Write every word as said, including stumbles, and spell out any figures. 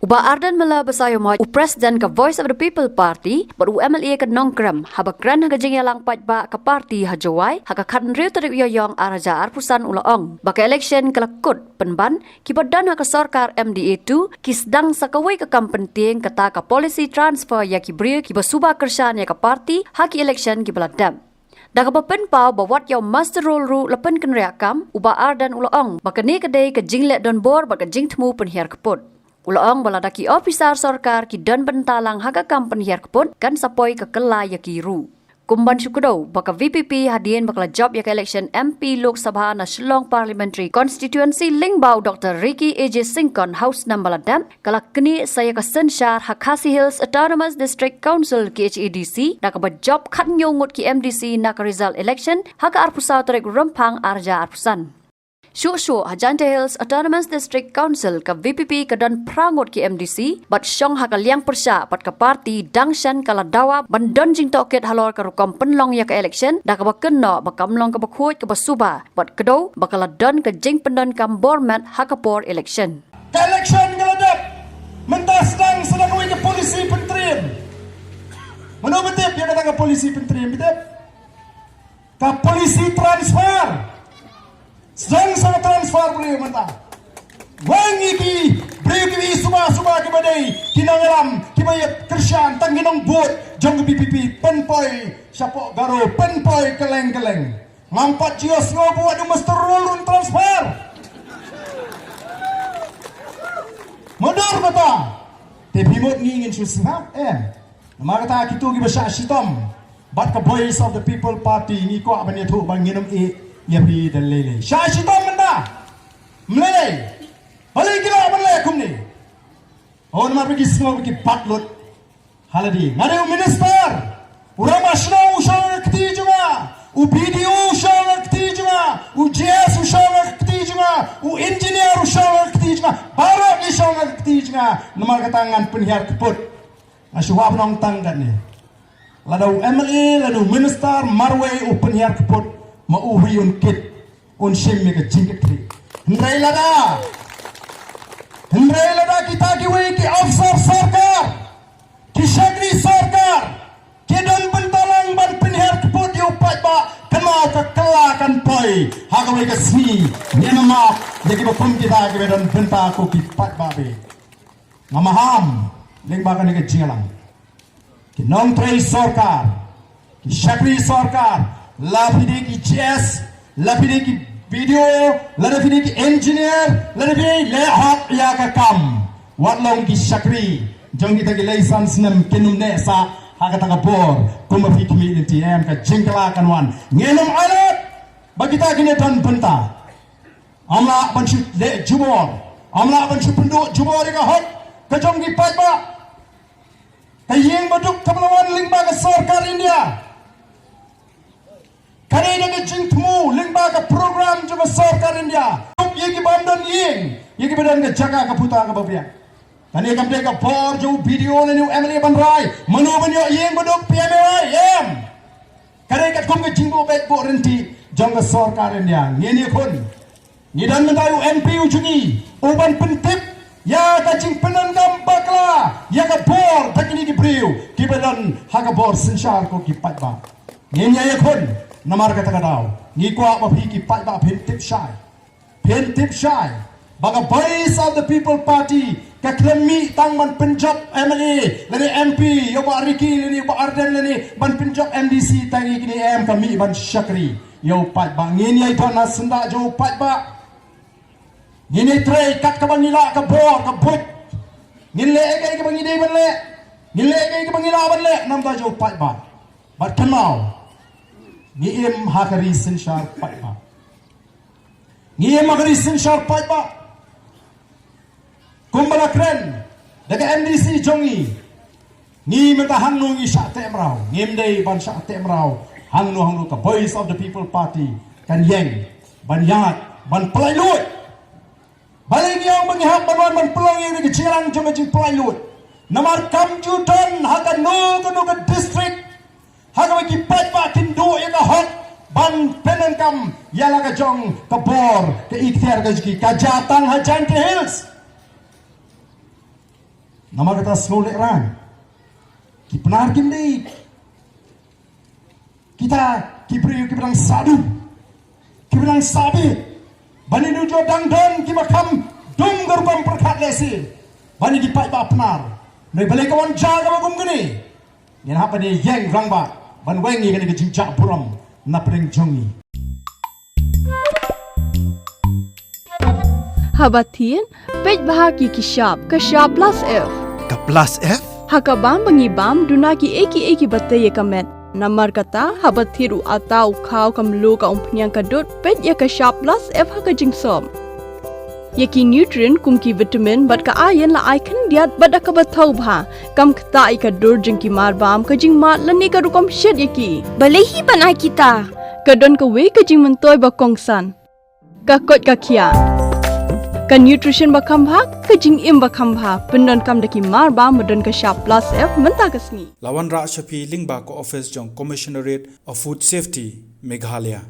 Bah Ardent Miller Basaiawmoit, u President ka Voice of the People Party bad u M L A ka Nongkrem, haba kren ha ka jingïalang paidbah ka party ha Jowai ha ka khathynriew tarik Ïaïong ar hajar arphew san, u la ong ba ka election ka la kut pynban, kiba don ha ka sorkar M D A two ki sdang sa kawei ka kam pyntieng, kata ka policy transfer ïa ki briew kiba suba kyrshan ïa ka party ha ki election kiba la dep. Da kaba pynpaw ba wat ïa u muster roll ruh la pynkynriah kam, u Bah Ardent u la ong ba kane ka dei ka jingleh donbor bad ka jingthmu pynhiar kput. U la ong ba lada ki ophisar sorkar ki don bynta lang ha ka kam pynhiar kput, kan sa poi ka kylla ïa ki ruh. Kum ban shu kdew ba ka V P P, hadien ba ka la jop ïa ka election M P Lok Sabha na Shillong Parliamentary Constituency lyngba u Doctor Ricky A J Syngkon ha u snem ba la dep, ka la knieh sa ïa ka synshar ha Khasi Hills Autonomous District Council, K H A D C, da kaba jop khathynñiew ngut ki M D C na ka result election ha ka arphew saw tarik Rymphang ar hajar arphew san. Shuh shuh ha Jaintia Hills Autonomous District Council, ka V P P ka don phra ngut ki M D C bad shong ha ka liang pyrshah, bad ka party dang shen ka la dawa ban don jingtohkit halor ka rukom pynlong ïa ka election, da kaba kynnoh ba kam long kaba khuid kaba suba, bad kdew ba ka la don ka jingpyndonkam bor met ha ka por election. Ka election ka la dep, mynta sdang sa da kawei ka policy pyntriem. Mano ba tip ïa kata ka policy pyntriem, ba tip? Ka policy transfer. Sdang sa ka transfer briew mynta. Wan ïa ki briew kiba suba suba, kiba dei ki nongïalam, kiba ïa kyrshan, tang ki nongbud jong ka V P P, pynpoi shapoh Garo, pynpoi kylleng kylleng. Ngam pat ju ïohsngew ba wat u muster roll un transfer. Mudui kata. Te phi mut ngi ngin shu sngap, eh. Namar kata kito kiba shah shitom bad ka Voice of the People Party, ngi kwah ban ïathuh ba ngin ym ïeh ïa phi da lei lei. Shah shitom mynta. Ym lei lei. Balei ki lah ban leh kumne? Oh, namar ba ki sngew ba ki bat lut. Ha lade nga dei u minister, u rangbah shnong u shong ha ka kti jong nga, u B D O u shong ha ka kti jong nga, u G S u shong ha ka kti jong nga, u engineer u shong ha ka kti jong nga, baroh ki shong ha ka kti jong nga. Namar kata ngan pynhiar kput. Nga shu wad nongtang katne. Lada u M L A, lada u minister marwei u pynhiar kput, ma u hi un kit, un shim ïa ka jingkitkhlieh. Hynrei lada, hynrei lada kita kiwei ki officer sorkar, ki shakri sorkar, ki don bynta lang ban pynhiar kput ïa u paidbah, kynmaw ka kylla kan poi ha kawei ka sngi. Ngin ym map ïa kiba kum kita kiba don bynta ko ki paidbah beit. Nga maham lyngba kane ka jingïalang. Ki nongtrei sorkar, ki shakri sorkar, la phi dei ki G S, la phi dei ki B D O, la phi dei ki engineer, la phi dei, leh hok ïa ka kam. Wat long ki shakri jong kita ki lai san snem, kin ym neh sah ha kata ka bor. Kumba phi khmih lynti, em, ka jingkylla kan wan. Ngin ym ailad ba kita kine don bynta. Ym lah ban shu leh jubor, ym lah ban shu pynduh jubor ïa ka hok ka jong ki paidbah. Ka ïing baduk kaba la wan lyngba ka sorkar India, ka dei da ka jingthmu lyngba ka program jong ka sorkar India. Ïa ki bym don ïing, ïa ki ba don ka jaka ka puta kaba biang. Kane kam dei ka bor jong u B D O lane u M L A ban rai mano ban ïoh ïing baduk, P M A Y, em. Ka dei katkum ka jingbuh beit buh ryntih jong ka sorkar India. Ngin ïakhun. Ngi don mynta u M P u jong ngi u ban pyntip ïa ka jingpyndonkam bakla ïa ka bor da kine ki briew kiba don ha ka bor synshar ko ki paidbah. Ngin ïa ïakhun namar kata ka daw. Ngi kwah ba phi ki paidbah phin tip shai. Phin tip shai ba ka Voice of the People Party ka khlem mih tang ban pynjop M L A lane M P, ïa u Bah Ricky lane u Bah Ardent lane ban pynjop M D C, tang ïa kine em, ka mih ban shakri ïa u paidbah. Ngin ïai don ha syndah jong u paidbah. Ngin ïai trei kat kaba ngi lah, ka bor ka buit. Ngin leh kaei kaei kaba ngi dei ban leh. Ngin leh kaei kaei kaba ngi lah ban leh namar jong u paidbah. Bad kynmaw, ngi im ha ka ri synshar paidbah. Ngi im ha ka ri synshar paidbah. Kumba la kren da ka M D C jong ngi, ngi mynta hangno ngi shah teh mraw? Ngim dei ban shah teh mraw hangno hangno. Ka Voice of the People Party kan ïeng ban ïaid ban pynlait luid. Balei ngi ong ba ngi hap ban wan ban pynlong ïa ka jingïalang jong ka jingpynlait luid? Namar kam ju don ha kano kano ka district ha kaba ki paidbah kin duh ïa ka hok ban pyndonkam ïa la ka jong ka bor, ka ikhtiar ka jong ki. Ka jia tang ha Jaintia Hills. Namar kata sngewlehrain ki Pnar kim dei kita ki briew kiba dang sadu, kiba dang sabe ban ïa nujor dang don kiba kham dum ka rukom pyrkhat lehse ban ïa ki paidbah Pnar. Hynrei balei ka wan jia kaba kum kane? Ngin hap ban ïeng rangbah ban weng ïa kane ka jingjah burom na pdeng jong ngi. Haba thied, peit bha ki ki shap, ka shap plus F. Ka plus F? Ha ka bam ba ngi bam, duna ki ei ki ei kiba tei ïa ka met. Namar kata, haba thied u atta u khaw ka mluh ka umphniang ka dud, peit ïa ka shap plus F ha ka jingsop. Ïa ki nutrient kum ki vitamin bad ka iron la ai khyndiat bad da kaba thaw bha. Kam ktah ïa ka dur jong ki marbam, ka jingmad lane ka rukom shet ïa ki. Balei hi ban ai kita? Ka don kawei ka jingmyntoi ba kongsan. Ka koit ka khiah. Ka nutrition ba kham bha, ka jingim ba kham bha. Pyndonkam da ki marbam ba don ka shap plus F mynta ka sngi. La wanrah sha phi lyngba ka office jong Commissionerate of Food Safety, Meghalaya.